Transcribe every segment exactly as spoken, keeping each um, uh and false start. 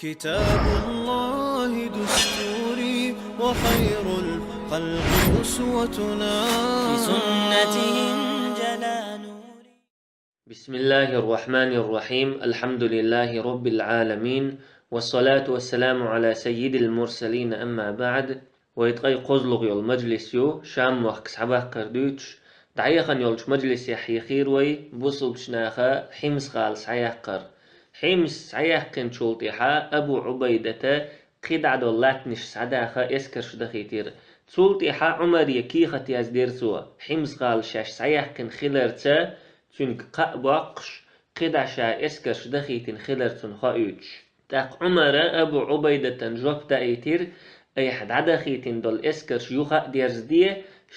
كتاب الله دستوري وخير الخلق أسوتنا. بسنته انجلى نوري. بسم الله الرحمن الرحيم. الحمد لله رب العالمين. والصلاة والسلام على سيد المرسلين. أما بعد. Вай ткъаь кхозлагӀа йола мажлис ю, Шам-мохк схьабаккхар дуьйцуш, дӀаяхана йолчу мажлисехь яхийра вай бусалбачу наха Хьимс-гӀала схьаяккхар. Хьимс схьаяьккхинчул тӀаьхьа Абу Ӏубайдата кхидӀа долу латтанаш схьадаха эскарш дахийтира. Цул тӀаьхьа Ӏумаре кехат яздира цо, Хьимс-гӀала шаьш схьаяьккхина хиларца, цуьнга кхаъ боккхуш, кхидӀа ша эскарш дахийтина хилар цунна хоуьйтуш. ТӀаккха Ӏумара Абу Ӏубайдатан жоп даийтира: «Айхьа дӀадахийтина долу эскарш юха а дерзаде,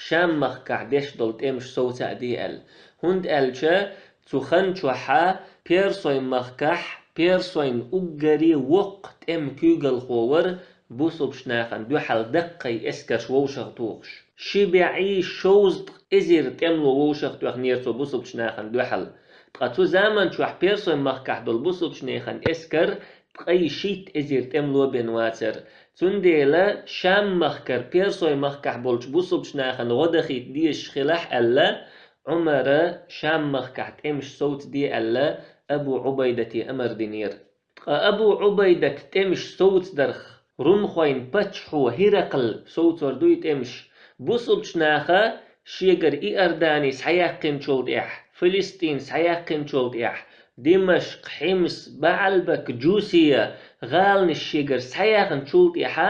Шам-махкахь деш долу тӀемаш совца а де», – аьлла. ХӀунда аьлча цу хан чохьа Персойн-махкахь, Персойн уггаре воккха тӀеман куьйгалхо вара, бусалбачу нахана дуьхьал даккхий эскарш вовшах тухуш. Ши бӀе шовзткъа эзар тӀемало вовшах тоьхнера цо бусалбачу нахана дуьхьал. Ткъа цу заман чохь Персойн-махкахь долу бусалбачу нехан эскар ткъе шийтта эзар тӀемало бен вацара. Цундела Шам-махкара Персойн-махкахь болчу бусалбачу нахана гӀо дахийта дезаш хилахь аьлла, Ӏумара Шам-махкахь тӀемаш совцаде аьлла, Абу Ӏубайдате амар динера. Ткъа Абу Ӏубайдат тӀемаш совцадарх румхойн паччахьо Хиракл совцор дуй тӀемаш? Бусалбачу наха шегара Иордани схьаяьккхинчул тӀаьхьа, Филистин схьаяьккхинчул тӀаьхьа, Димашкъ, Хьимс, БаӀалбак, Жусия гӀаланаш шегара схьаяьхначул тӀаьхьа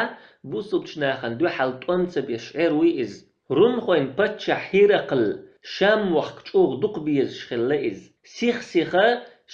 бусалбачу нахана дуьхьал тӀом ца беш Ӏер вуй иза. Румхойн паччахь Хиракл Шам-мохк чӀогӀа дукха безаш хилла иза. Сих-сиха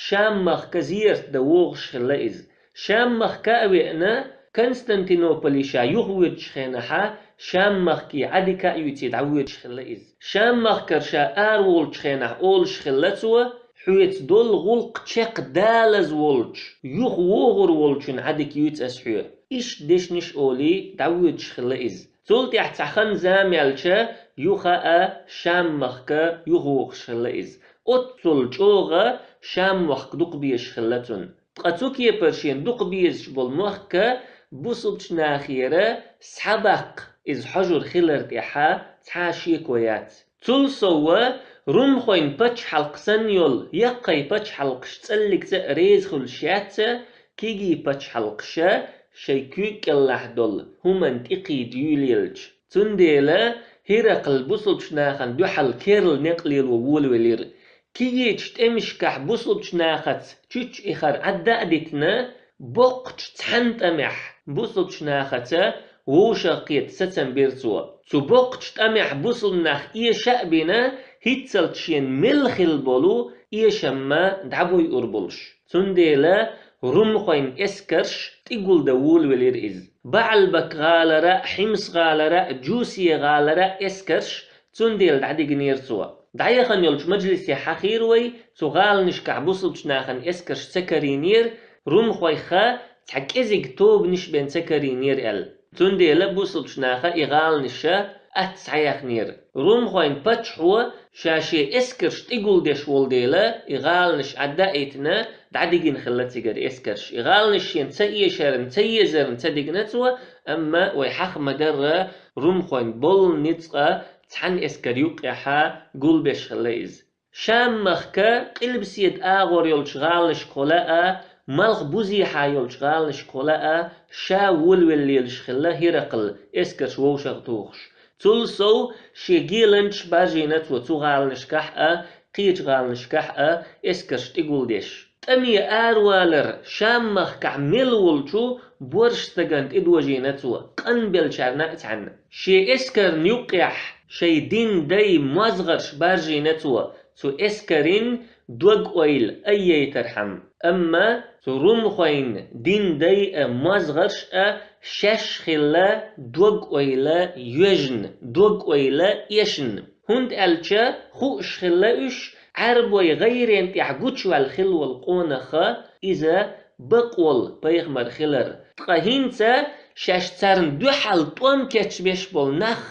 Шам-махка зерат дан вогӀуш хилла иза. Шам-махка а веана, Константинополе ша юхавоьдучу хенахьа Шам-махке Ӏадика а юьйций дӀавоьдуш хилла иза. Шам-махкара ша араволучу хенахь олуш хилла цо: «Хьоьца долу гӀуллакх чекхдалаза волчу, юхавогӀур волчун Ӏадика юьйцу ас хьоь». Иштта дешнаш а олий, дӀавоьдуш хилла иза. Цул тӀаьхьа цхьа хан-зама яьлча, юха а Шам-махка юхавогӀуш хилла иза. Оццул чӀогӀа Шам-мохк дукха безаш хилла цунна. Ткъа цу кепара шена дукха безаш болу мохк бусалбачу нахера схьабаккха иза хьожур хилар тӀехь цхьа а шеко яц. Цул сов, румхойн пачхьалкх санна йолу яккхий пачхьалкхаш цӀаллигца а реза хуьлуш яц, кегий пачхьалкхаша шайн куьйга кӀелахь долу хӀуманна тӀекхийда юьйлаелча. Цундела Хиракл бусалбачу нахана дуьхьал керла некъ лело волавелира. Кегийчу тӀемашкахь бусалбачу нахаца чуьчча ихар Ӏадда а дитина, боккхачу цхьана тӀамехь бусалбачу нахаца вовшах кхета сацам бира цо. Цу боккхачу тӀамехь бусалба нах эша а бина, хӀинццалц шена мел хилла болу эшамма дӀабойур болуш. Цундела румхойн эскарш тӀегулдан волавелира иза. БаӀалбак-гӀалара а, Хьимс-гӀалара а, Жусия-гӀалара а эскарш цундела дӀадигнера цо. ДӀаяхана йолчу мажлисехь хьахийра вай, цу гӀаланашкахь бусалбачу нахана эскарш ца карийнера, румхойх цхьа кӀезиг тобанаш бен ца карийнера аьлла. Цундела бусалбачу наха и гӀаланаш атта схьаяьхнера. Румхойн паччахьо ша шен эскарш тӀегулдеш волу дела, и гӀаланаш Ӏадда а йитина, дӀадигина хилла цигара эскарш. И гӀаланаш шена ца эшарна, ца езарна ца дигна цо, амма вай хьаха ма-дарра, румхойн боллу ницкъа цхьана эскар юккъехьа гулбеш хилла иза. Шам-махка къилбаседа агӀор йолчу гӀаланашкахула а, малхбузехьа йолчу гӀаланашкахула а ша волавелла лелаш хилла Хиракл эскарш вовшах тухуш. Цул сов, шен геланчаш баржийна цо цу гӀаланашкахь а, кхечу гӀаланашкахь а эскарш тӀегулдеш. ТӀаме аравалар Шам-махкахь мел волчу борш стагана тӀедожийна цо, къанбеллачарна а цхьаьна. Шен эскарна юккъехь шайн дин дай мозгӀарш баржийна цо, цу эскарин дог-ойла айъайтархьама. Амма цу румхойн дин дай а, мозгӀарш а шаьш хилла дог-ойла йоьжна, дог-ойла эшна. ХӀунда аьлча хууш хилла уьш, Ӏаьрбой гӀайрен тӀехь гучуваьлла хилла волу къонах иза бакъволу пайхамар хилар. Ткъа хӀинца шаьш царна дуьхьал тӀом кечбеш болу нах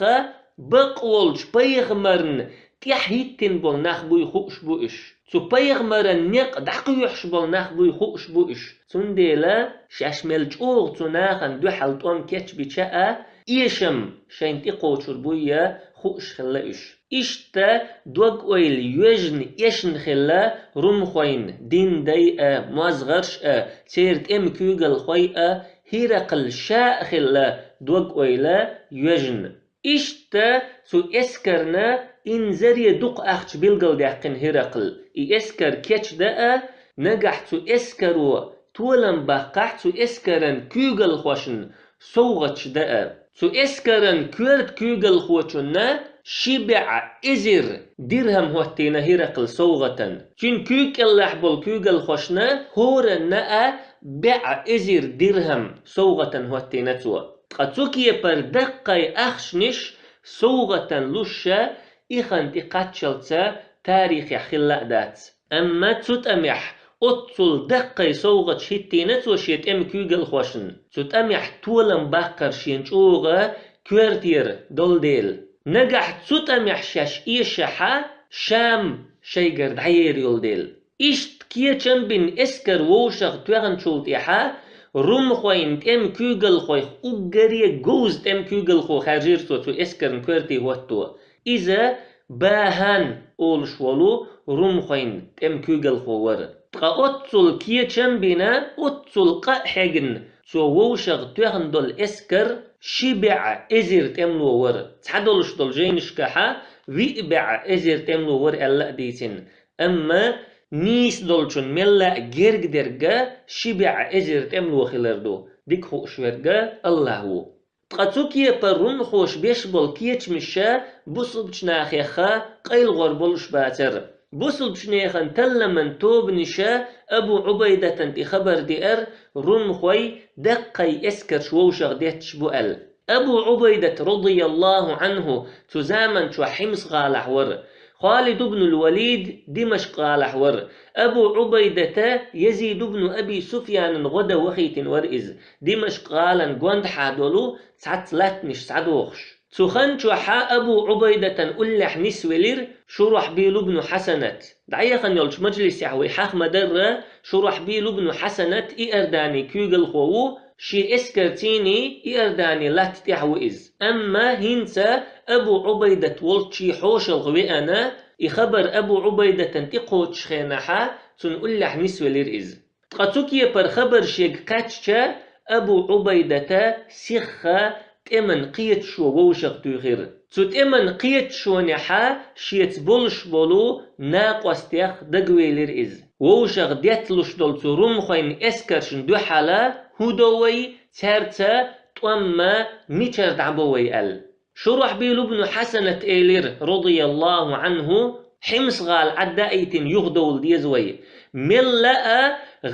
бакъволчу пайхамарна тӀехьа хӀиттина болу нах буй хууш бу уьш. Цу пайхамаран некъ дӀакхоьхьуш болу нах буй хууш бу уьш. Цундела шаьш мел чӀогӀа цу нахана дуьхьал тӀом кечбича а, эшам шайна тӀекхочур буй а хууш хилла уьш. Иштта дог-ойла йоьжна, эшна хилла румхойн дин дай а, мозгӀарш а, церан тӀеман куьйгалхой а, ХӀиракъл ша а хилла дог-ойла йоьжна. Иштта цу эскарна инзаре дукха ахча билгалдаьккхина ХӀиракъл. И эскар кечдан а, нагахь цу эскаро толам баккхахь, цу эскаран куьйгалхошна совгӀаташ дан а. Цу эскаран коьрта куьйгалхочунна ши бӀе эзар дирхӀам хӀоттийна ХӀиракъл совгӀатан. Цуьнан куьйга кӀеллахь болу куьйгалхошна хӀоранна а бӀе эзар дирхӀам совгӀатан хӀоттийна цо. Ткъа цу кепара даккхий ахчанаш совгӀатан луш ша и хан тӀе кхаччалца тарихехь хилла а дац. Амма цу тӀамехь оццул даккхий совгӀаташ хӀиттийна цо шен тӀеман куьйгалхошна. Цу тӀамехь толам баккхар шена чӀогӀа коьртера долу дела. Нагахь цу тӀамехь шаьш эшахьа, Шам шайгара дӀаер йолу дела. Иштта кечам бина эскар вовшах тоьхначул тӀаьхьа румхойн тӀеман куьйгалхойх уггаре говза тӀеман куьйгалхо хаьржира цо цу эскарна коьрте хӀотто. Иза Бахьан олуш волу румхойн тӀеман куьйгалхо вара. Ткъа оццул кечам бина, оццул къа а хьегна, цо вовшах тоьхна долу эскар ши бӀе эзар тӀемало вара. Цхьадолуш долу жайнашкахьа виъ бӀе эзар тӀемало вара аьлла а дийцина. Амма нийса долчун мелла а герга дерг ши бӀе эзар тӀемало хилар ду, дика хууш верг Аллахь ву. Ткъа цу кепара румхоша беш болу кечамаш бусалбачу нахехха къайлгӀор болуш бацара. Бусалбачу нехан талламан тобанаша Абу Ӏубайдатан тӀе хабар деара, румхой даккхий эскарш вовшах детташ бу аьлла. Абу Ӏубайдат, радияллаху Ӏанху, цу заман чохь Хьимс-гӀалахь вара. Халид ибн ал-Валид Димашкъ-гӀалахь вара. Абу Ӏубайдата Язид ибн Аби Суфьянан гӀо дан вахийтина вара иза, Димашкъ-гӀалан гондахьа долу цхьацца латтанаш схьадохуш. Цу хан чохьа Абу Ӏубайдатан уллехь нисвелира Шурахьбил ибн Хьасанат. ДӀаяхана йолчу мажлисехь вай хьаха ма-дарра, Шурахьбил ибн Хьасанат Иордани куьйгалхо ву, шен эскарцийний Иордани латта тӀехь ву иза. Амма хӀинца Абу Ӏубайдат волччий хьошалгӀа веана, и хабар Абу Ӏубайдатан тӀекхочучу хенахьа цунна уллехь нисвелира иза. Ткъа цу кепара хабар шега кхаьчча, Абу Ӏубайдата сихха тӀеман кхеташо вовшах туьйхира. Цу тӀеман кхеташонехьа шеца болуш болу накъостех дагавелира иза. Вовшах детталуш долу цу румхойн эскаршна дуьхьала хӀун до вай, цаьрца тӀом ма мичара дӀабо вай аьлла. Шурахьбил ибн Хьасанат элира, радияллаху Ӏанху: «Хьимс-гӀала Ӏаддаийтина юхадовла деза вай. Мелла а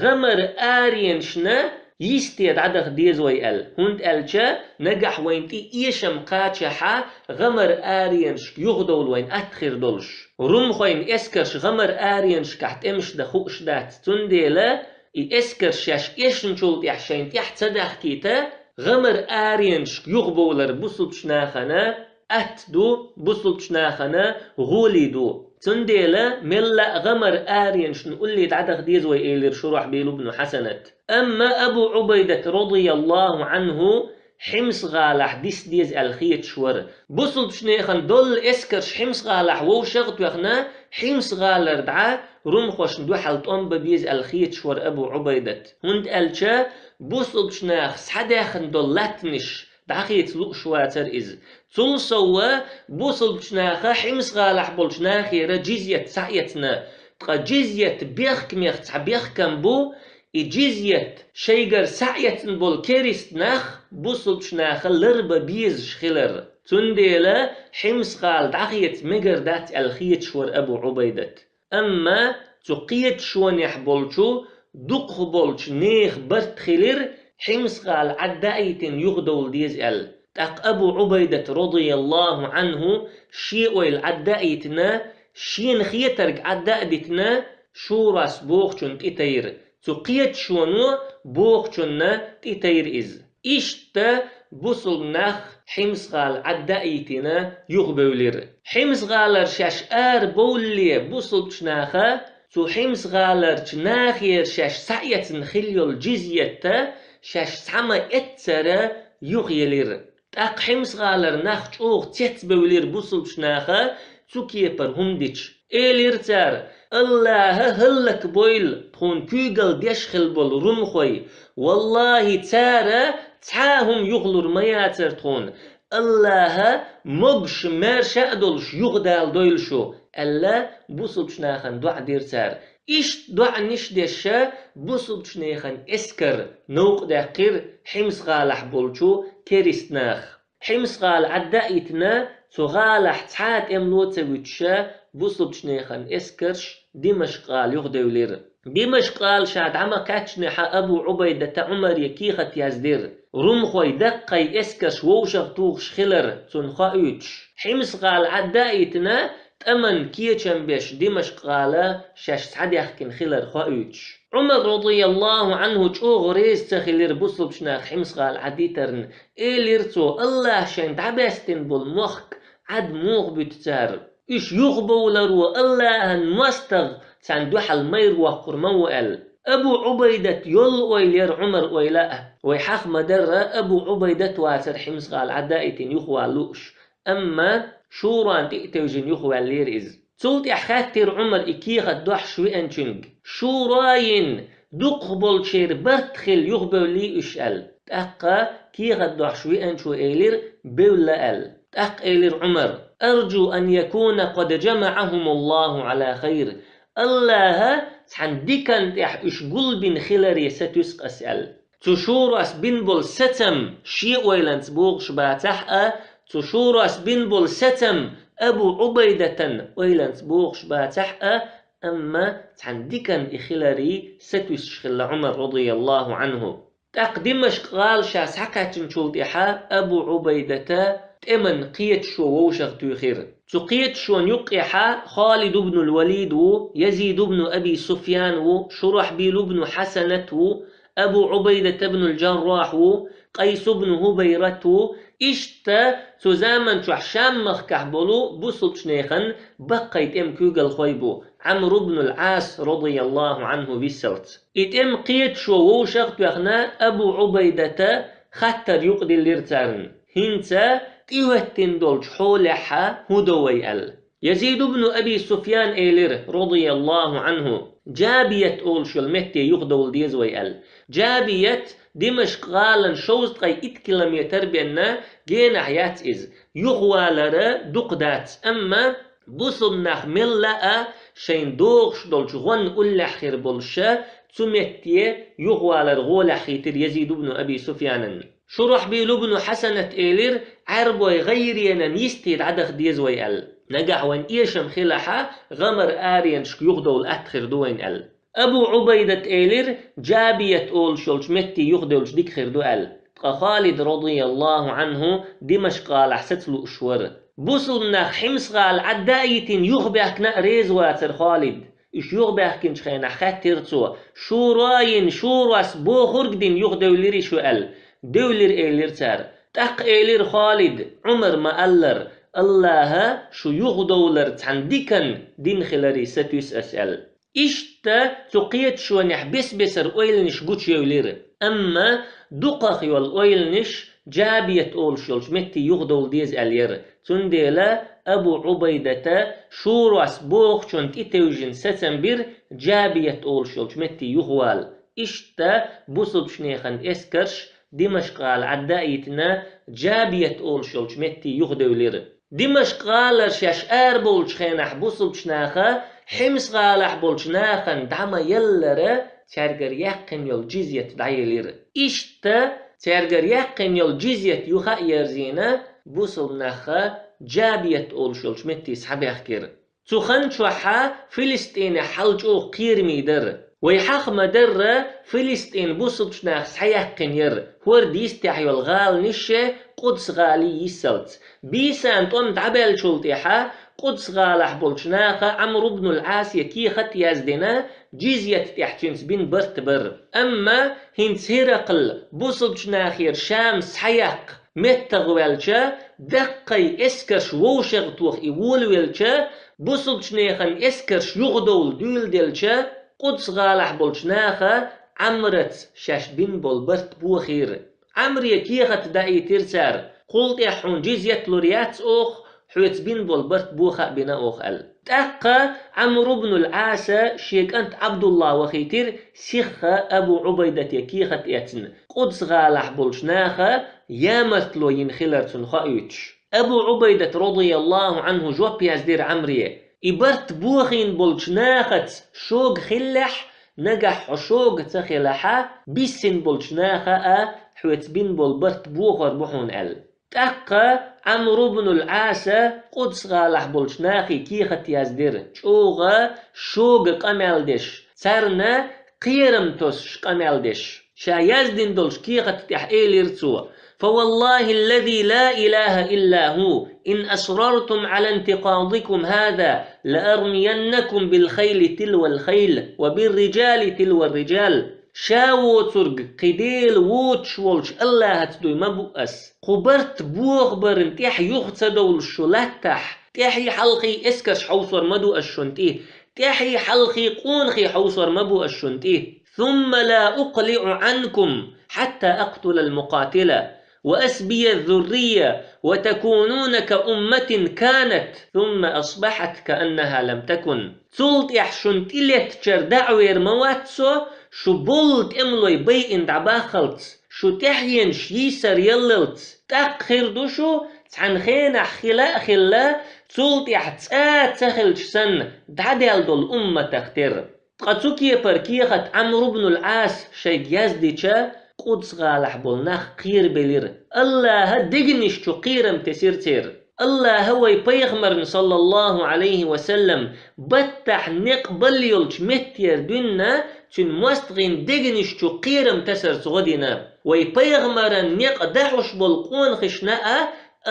гӀамар аренашна йисте дӀадаха деза вай», – аьлла. ХӀунда аьлча нагахь вайна тӀе эшам кхачахьа, гӀамар аренашка юхадовла вайна атта хир долуш. Румхойн эскарш гӀамар аренашкахь тӀемаш дан хууш дац, цундела и эскарш шаьш эшначул тӀехь шайна тӀехь ца дахкийта, гӀамар аренашка юхабовлар бусалбачу нахана атта ду, бусалбачу нахана гӀоле ду. Цундела мелла а гӀамар аренашна улле дӀадаха деза вай, элира Шурахьбил ибн Хьасанат. Амма Абу Ӏубайдат, радияллаху Ӏанху, Хьимс-гӀалахь диса деза аьлла хеташ вара. Бусалбачу нехан доллу эскарш Хьимс-гӀалахь вовшах а тоьхна, Хьимс-гӀалара дӀа румхошна дуьхьал тӀом бан беза аьлла хеташ вара Абу Ӏубайдат. ХӀунда аьлча бусалбачу наха схьадаьхна долу латтанаш дӀахеца лууш вацара иза. Цул сов, бусалбачу наха Хьимс-гӀалахь болчу нахера джизйат схьаэцна, ткъа джизйат бехкамех цхьа бехкам бу, и джизйат шайгара схьаэцна болу керист нах бусалбачу наха ларбан безаш хилар. Цундела Хьимс-гӀала дӀахеца мегар дац аьлла хеташ вара Абу Ӏубайдат. Амма цу кхеташонехь болчу дукхахболчу нехан барт хилира Хьимс-гӀала Ӏаддаийтина юхадовла деза аьлла. ТӀаккха Абу Ӏубайдат, радияллаху Ӏанху, шен ойла Ӏаддаийтина, шена хетарг Ӏадда а дитина, шурас бохучунна тӀетайра. Цу кхеташоно бохучунна тӀетайра иза. Иштта бусулба нах Хьимс-гӀала Ӏадда а йитина юхабевлира. Хьимс-гӀалара шаьш арабовлале бусулбачу наха цу Хьимс-гӀаларчу нахера шаьш схьаэцна хилла йолу джизйат а шаьш схьа ма-эццара юхаелира. ТӀаккха Хьимс-гӀалара нах чӀогӀа цецбевлира бусулбачу наха цу кепара хӀума дича. Элира цара: «АллахӀа хӀаллакбойла тхуна куьйгалла деш хилла болу румхой! ВаллахӀи, цара цхьа а хӀума юхалур ма яцара тхуна. АллахӀа могуш-маьрша а долуш юхадала дойла шу», — аьлла, бусулбачу нахана доӀа дира цара. Иштта доӀанаш а деш, бусулбачу нехан эскар новкъадаьккхира Хьимс-гӀалахь болчу керист наха. Хьимс-гӀала Ӏадда а йитина, цу гӀалахь цхьа а тӀемало ца вуьтуш, бусулбачу нехан эскарш Димашкъ-гӀала юхадевлира. Димашкъ-гӀала ша дӀа ма-кхаьчнехь, Абу Ӏубайдата Ӏумаре кехат яздира, румхой даккхий эскарш вовшах тухуш хилар цунна хоуьйтуш. Хьимс-гӀала Ӏадда а йитина, тӀаман кечам беш Димашкъ-гӀала шаьш схьадаьхкина хилар хоуьйтуш. Ӏумар, радияллаху Ӏанху, чӀогӀа реза ца хилира бусулбачу наха Хьимс-гӀала Ӏадда йитарна. Элира цо: «АллахӀа шайна дӀабаьстина болу мохк Ӏад муха буьту цара? Уьш юхабовларо АллахӀан мостагӀа царна дуьхьал майра воккхур ма ву», — аьлла. Абу Ӏубайдат йолу ойла яра Ӏумар ойла а. Вай хьаха ма-дарра, Абу Ӏубайдат вацара Хьимс-гӀала Ӏадда а йитина юхавала лууш. Амма шурона тӀе а тевжина юхаваьллера иза. Цул тӀаьхьа хаьттира Ӏумара и кехат дохьуш веанчуьнга: «Шуро йина, дукхахболчеран барт хилла юхабевллий уьш?» — аьлла. ТӀаккха кехат дохьуш веанчо элира: «Бевлла», — аьлла. ТӀаккха элира Ӏумара: «Арджу ан якуна къад джамаӀахумуллаху Ӏала хайр». АллахӀа цхьана диканна тӀехь уьш гулбина хиларе сатуьйсу ас аьлла. Цу шурос бина болу сацам шен ойланца богӀуш бацахь а, цу шурос бина болу сацам Абу Ӏубайдатан ойланца богӀуш бацахь а, амма цхьана диканна и хиларий сатуьйсуш хилла Ӏумар, радияллаху Ӏанху. ТӀаккха Димашкъ-гӀала ша схьакхаьчначул тӀаьхьа Абу Ӏубайдата тӀеман кхеташо вовшах туьйхира. Цу кхеташонан юккъехьа Халид ибн аль-Валид ву, Язид ибн Аби Суфьян ву, Шурахьбил ибн Хьасанат ву, Абу Ӏубайдат ибн аль-Джаррахь ву, Къайс ибн ХӀубайрат ву. Иштта цу заман чохь Шам-махкахь болу бусулбачу нехан баккхий тӀеман куьйгалхой бу, Ӏамр ибн аль-Ӏас, радияллаху Ӏанху, виссалц. И тӀеман кхеташо вовшах а тоьхна, Абу Ӏубайдата хаттар юкъадиллира царна: «ХӀинца тӀехӀоьттина долчу хьолехьа хӀун до вай?» — аьлла. Язид ибн Аби Суфьян элира, радияллаху Ӏанху: «Джабият олуш йолу метте юхадовла деза вай», — аьлла. Джабият Димашкъ-гӀалан шовзткъе итт километр бенна генахь яц иза. Юхавалара дукха дац, амма бусулба нах мелла а шайна догӀуш долчу гӀонна уллехь хир болуша, цу метте юхавалар гӀолехь хийтира Язид ибн Аби Суфьянан. Шурахьбил ибн Хьасанат элира: «Ӏаьрбой гӀайренан йисте дӀадаха деза вай», — аьлла. «Нагахь вайн эшам хилахьа, гӀамар аренашка юхадовла атта хир ду вайн», — аьлла. Абу Ӏубайдат элира: «Джабият олуш йолчу метте юхадевлча дика хир ду», — аьлла. Ткъа Халид, радияллаху Ӏанху, Димашкъ-гӀалахь саца лууш вара. Бусулба нах Хьимс-гӀала Ӏадда а йитина юхабаьхкина а реза вацара Халид. Уьш юхабаьхкинчу хенахь хаьттира цо: «Шуро йина, шурос бохург дина юхадевллирий шу?» — аьлла. «Девллира», — элира цара. ТӀаккха элира Халид: «Ӏумар ма-аллара, АллахӀа шу юхадовлар цхьана диканна дина хиларий сатуьйсу ас», — аьлла. Иштта цу кхеташонехь бес-бесара ойланаш гучуевлира. Амма дукхах йолу ойланаш Джабият олуш йолчу метте юхадовла деза аьлла яра. Цундела Абу Ӏубайдата шурос бохучунна тӀетевжина сацам бира Джабият олуш йолчу метте юхавала. Иштта бусулбачу нехан эскарш Димашкъ-гӀала Ӏадда а йитина, Джабият олуш йолчу метте юхадевлира. Димашкъ-гӀалара шаьш арабовлучу хенахь бусулбачу наха Хьимс-гӀалахь болчу нахана дӀа ма-еллара, цаьргара яьккхина йолу джизйат дӀаелира. Иштта цаьргара яьккхина йолу джизйат юха а ерзийна, бусулба нахха Джабият олуш йолчу метте схьабаьхкира. Цу хан чохьа Филистинехь хьал чӀогӀа кхерамий дара. Вай хьаха ма-дарра, Филистин бусулбачу наха схьаяьккхина яра, хӀорда йистехь йолу гӀаланаш а, Къудс-гӀала а йиссалц. Бийсан тӀом дӀабаьллачул тӀаьхьа Къудс-гӀалахь болчу наха Ӏамр ибн ал-Ӏаса кехат а яздина, джизйат тӀехь цуьнца бина барт бар. Амма хӀинца Хиракъл бусалбачу нахера Шам схьаяккха меттах ваьлча, даккхий эскарш вовшах тоха и волавелча, бусалбачу нехан эскарш юхадовла дуьйладелча, Къудс-гӀалахь болчу наха Ӏамраца шаьш бина болу барт бохийра. Ӏамре кехат даийтира цара: «Кхул тӀехь хьуна джизйат лур яц оха, хьоьца бина болу барт боха а бина оха», — аьлла. ТӀаккха Ӏамр ибн ал-Ӏаса шен кӀант Ӏабдулла вахийтира сихха Абу Ӏубайдате кехат эцна, Къудс-гӀалахь болчу наха ямартло йина хилар цунна хоуьйтуш. Абу Ӏубайдат, радияллаху Ӏанху, жоп яздира Ӏамре: «И барт бохийна болчу нахаца шога хиллехь, нагахь хьо шога ца хилахьа, биссина болчу наха а хьоьца бина болу барт бохор бу хьуна», — аьлла. ТӀаккха Ӏамр ибн ал-Ӏаса Къудс-гӀалахь болчу нахе кехат яздира, чӀогӀа шога къамел деш, царна кхерам тосуш къамел деш. Ша яздина долчу кехат тӀехь элира цо: «فوالله الذي لا إله إلا هو، إن أصررتم على انتقاضكم هذا، لأرمينكم بالخيل تلو الخيل، وبالرجال تلو الرجال». Ша воцург кхин дела воцуш волчу АллахӀаца дуй ма бу ас. Кху барт бохабарна тӀаьхьа юха ца довлуш шу латтахь, тӀаьхьий-хьалхий эскарш хьовсор ма ду ас шуна тӀе, тӀаьхьий-хьалхий къонахий хьовсор ма бу ас шуна тӀе. «ثم لا أقلع عنكم حتى أقتل المقاتل، وأسبي الذرية، وتكونون كأمة كانت ثم أصبحت كأنها لم تكن». Цул тӀаьхьа шуна тӀелеттачара дӀа а вер ма вац со, шу болу тӀемалой байина дӀабаххалц, шу тӀаьхьенаш йийсар яллалц. ТӀаккха хир ду шу, цхьана хенахь хила а хилла, цул тӀаьхьа цӀа а ца хилча санна, дӀадаьлла долу умматах тера. Ткъа цу кепара кехат Ӏамр ибн ал-Ӏаса шайга яздича, Къудс-гӀалахь болу нах кхерабелира. АллахӀа дегнаш чу кхерам тесира церан. АллахӀа вай пайхамарна, саллаллаху Ӏалайхи ва саллам, баттахь некъ балла йолчу меттера дуьнна, цуьнан мостагӀийн дегнаш чу кхерам тасарца гӀо дина. Вай пайхамаран некъ дахьуш болу къонахашна а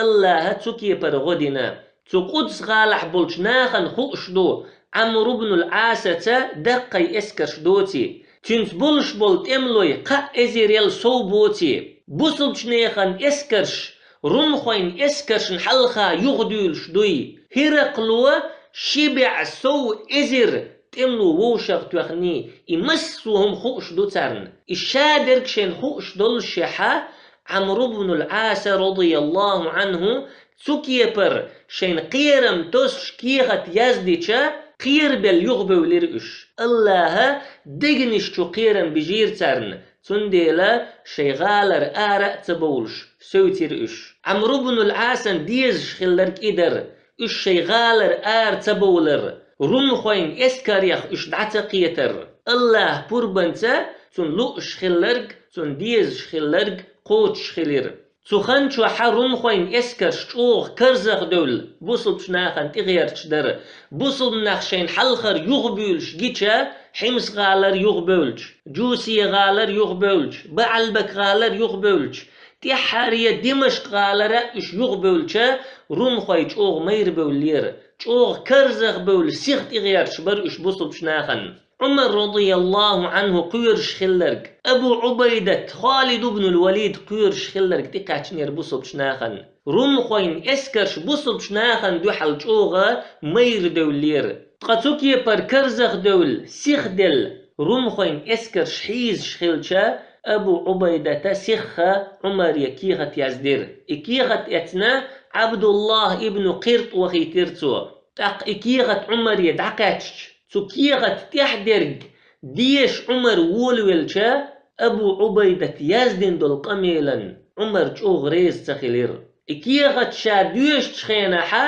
АллахӀа цу кепара гӀо дина. Цу Къудс-гӀалахь болчу нахана хууш ду, Ӏамр ибн ал-Ӏасаца даккхий эскарш доций, цуьнца болуш болу тӀемалой кхаа эзарел сов боций, бусалбачу нехан эскарш румхойн эскаршна хьалха юхадуьйлуш дуй. Хиракъло ши бӀе сов эзар тӀемало вовшах тоьхний, и массо а хӀума хууш ду царна. И шадерг шайна хууш доллушехьа, Ӏамр ибн ал-Ӏаса, радияллаху Ӏанху, цу кепара шайна кхерам тосуш кехат яздича, кхерабелла юхабевлира уьш. АллахӀа дегнаш чу кхерам бижийра царна, цундела шайн гӀалара ара а ца бовлуш, севцира уьш. Ӏамр ибн ал-Ӏасан дезаш хилларг и дара, уьш шайн гӀалара ара ца бовлар, румхойн эскарех уьш дӀа ца кхетар. АллахӀа пурбанца цунна лууш хилларг, цунна дезаш хилларг кхочуш хилира. Цу хан чохьа румхойн эскарш чӀогӀа карзахдевлла, бусалбачу нахана тӀегӀерташ дара. Бусалба нах шайна хьалхара юхабуьйлуш гича, Хьимс-гӀалара юхабевлча, Джусия-гӀалара юхабевлча, БаӀалбак-гӀалара юхабевлча, тӀаьххьара Димашкъ-гӀалара уьш юхабевлча, румхой чӀогӀа майрабевллера, чӀогӀа карзахбевлла, сиха тӀегӀерташ бара уьш бусалбачу нахана. Ӏумар, радияллаху Ӏанху, кхоьруш хилларг, Абу Ӏубайдат, Халид ибн ал-Валид кхоьруш хилларг тӀекхаьчнера бусалбачу нахана. Румхойн эскарш бусалбачу нахана дуьхьал чӀогӀа майра девллера. Ткъа цу кепара карзахдевлла, сихделла, румхойн эскарш хьийзаш хилча, Абу Ӏубайдата сихха Ӏумаре кехат яздира. И кехат эцна Ӏабдуллах ибн Къирт вахийтира цо. ТӀаккха и кехат Ӏумаре дӀакхаьчча, цу кехат тӀехь дерг деша Ӏумар волавелча, Абу Ӏубайдат яздина долу къамелан Ӏумар чӀогӀа реза ца хилира. И кехат ша доьшучу хенахьа,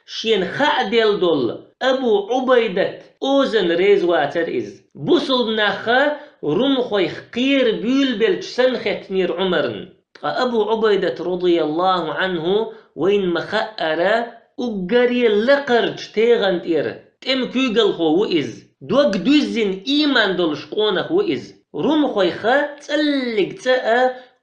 шена хаа делла долу Абу Ӏубайдат озан реза вацара иза. Бусалба нахха румхойх кхера буьйлабелча санна хеттинера Ӏумарна. Ткъа Абу Ӏубайдат, радияллаху Ӏанху, вайна ма-хаъара, уггаре лакхарчу тегӀан тӀера тӀеман куьйгалхо ву иза. Дог дуьззина ийман долуш къонах ву иза. Румхойха цӀаллиг цӀа а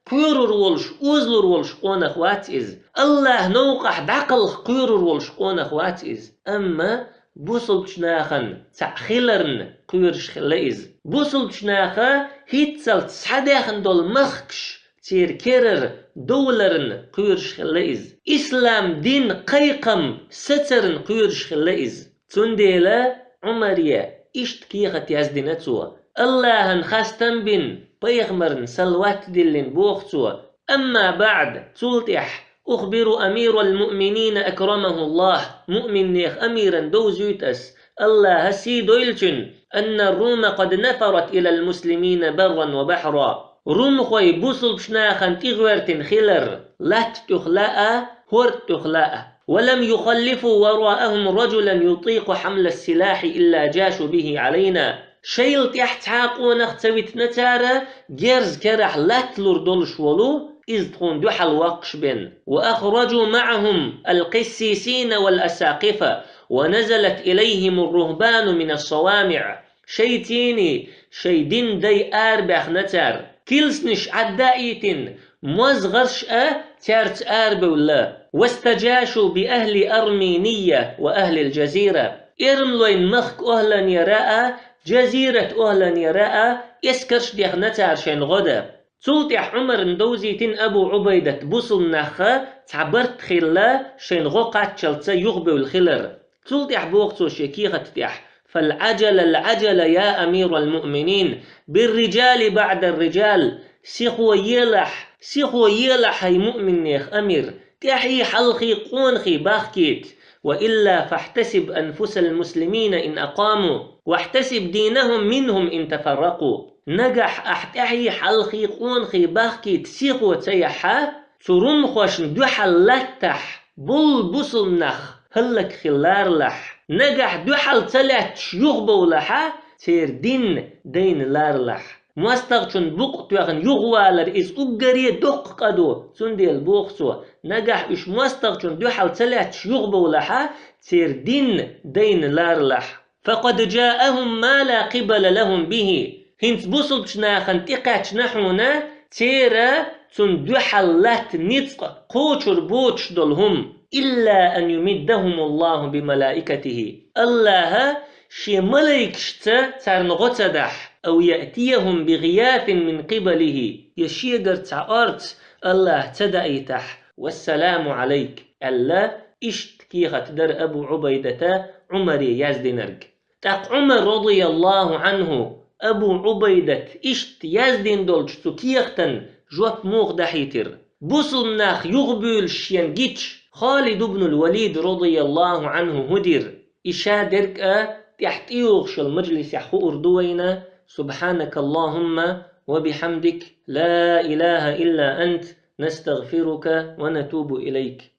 кхоьрур волуш, озалур волуш къонах вац иза. АллахӀ новкъахь дӀакхалха кхоьрур волуш къонах вац иза. Амма бусалбачу нахана цхьаъ хиларна кхоьруш хилла иза. Бусалбачу наха хӀинццалц схьадаьхна долу махкаш, церан керара довларна кхоьруш хилла иза. Ислам дин кхайкхам сацарна кхоьруш хилла иза. Цундела Ӏумаре иштта кехат яздина цо: «АллахӀан хастам бина, пайхамарна салават диллина», — боху цо. Амма баӀд, цул тӀаьхьа: «أخبر أمير المؤمنين أكرمه الله», муъминнех амиран довзуьйту ас, АллахӀа сий дойла цуьнан, «أن الروم قد نفرت إلى المسلمين برا وبحرا». Румхой бусалбачу нахана тӀегӀоьртина хилар латта тӀехула а, хӀорда тӀехула а. «ولم يخلفوا وراءهم رجلا يطيق حمل السلاح إلا جاشوا به علينا». Шайла тӀаьхьа цхьа а къонах ца витина цара, герз керахь латталур долуш волу, иза тхуна дуьхьал воккхуш бен. «وأخرجوا معهم القسيسين والأساقفة، ونزلت إليهم الرهبان من الصوامع». Шайцений, шайн дин дай арабаьхна цара. Килснаш Ӏадда а йитина, мозгӀарш а цаьрца арабевлла. «واستجاشوا بأهل أرمينية وأهل الجزيرة». Эрмлойн махка охӀланера а, Джазират охӀланера а эскарш дехна цара шайн гӀо дан. Цул тӀаьхьа Ӏумарна довзийтина Абу Ӏубайдат бусалба нахха цхьа барт хилла шайн гӀо кхаччалца юхабевлла хилар. Цул тӀаьхьа боху цо шен кехат тӀехь: «فالعجل العجل يا أمير المؤمنين، بالرجال بعد الرجال». Сихо елахь, сихо елахь, хӀай муъминнех амир, тӀаьхьий хьалхий къонахий бахкийта. «وإلا فاحتسب أنفس المسلمين إن أقاموا، واحتسب دينهم منهم إن تفرقوا». Нагахь ахь тӀаьхьий хьалхий къонахий бахкийта сихо ца яхьа, цу румхошна дуьхьал латтахь, болу бусалба нах хӀаллакьхилла ларалахь. Нагахь дуьхьал ца лаьтташ юхабовлахьа, церан дин дайна ларалахь. МостагӀчун букъ тоьхна юхавалар иза уггаре доккха къа ду, цундела боху цо, нагахь уьш мостагӀчун дуьхьал ца лаьтташ юхабовлахьа, церан дин дайна ларалахь. «فقد جاءهم ما لا قبل لهم به». ХӀинца бусалбачу нахана тӀекхаьчна хьуна церан цунна дуьхьал латта ницкъ кхочур боцуш долу хӀума. «إلا أن يمدهم الله بملائكته». АллахӀа шен малайкашца царна гӀо ца дахь, «أو يأتيهم بغياث من قبله», я шегара цхьа орца АллахӀа ца даийтахь, «والسلام عليك», аьлла, иштта кехат дара Абу Ӏубайдата Ӏумаре яздинарг. ТӀаккха Ӏумар, радияллаху Ӏанху, Абу Ӏубайдат иштта яздина долчу цу кехатан жоп муха дахьийтира? Бусалба нах юхабуьйлуш шен гича, Халид ибн аль-Валид, радияллаху Ӏанху, хӀун дира? И ша дерг а тӀехь тӀейогӀуш йолу мажлисехь хуур ду вайна. سبحانك اللهم وبحمدك، لا إله إلا أنت، نستغفرك ونتوب إليك.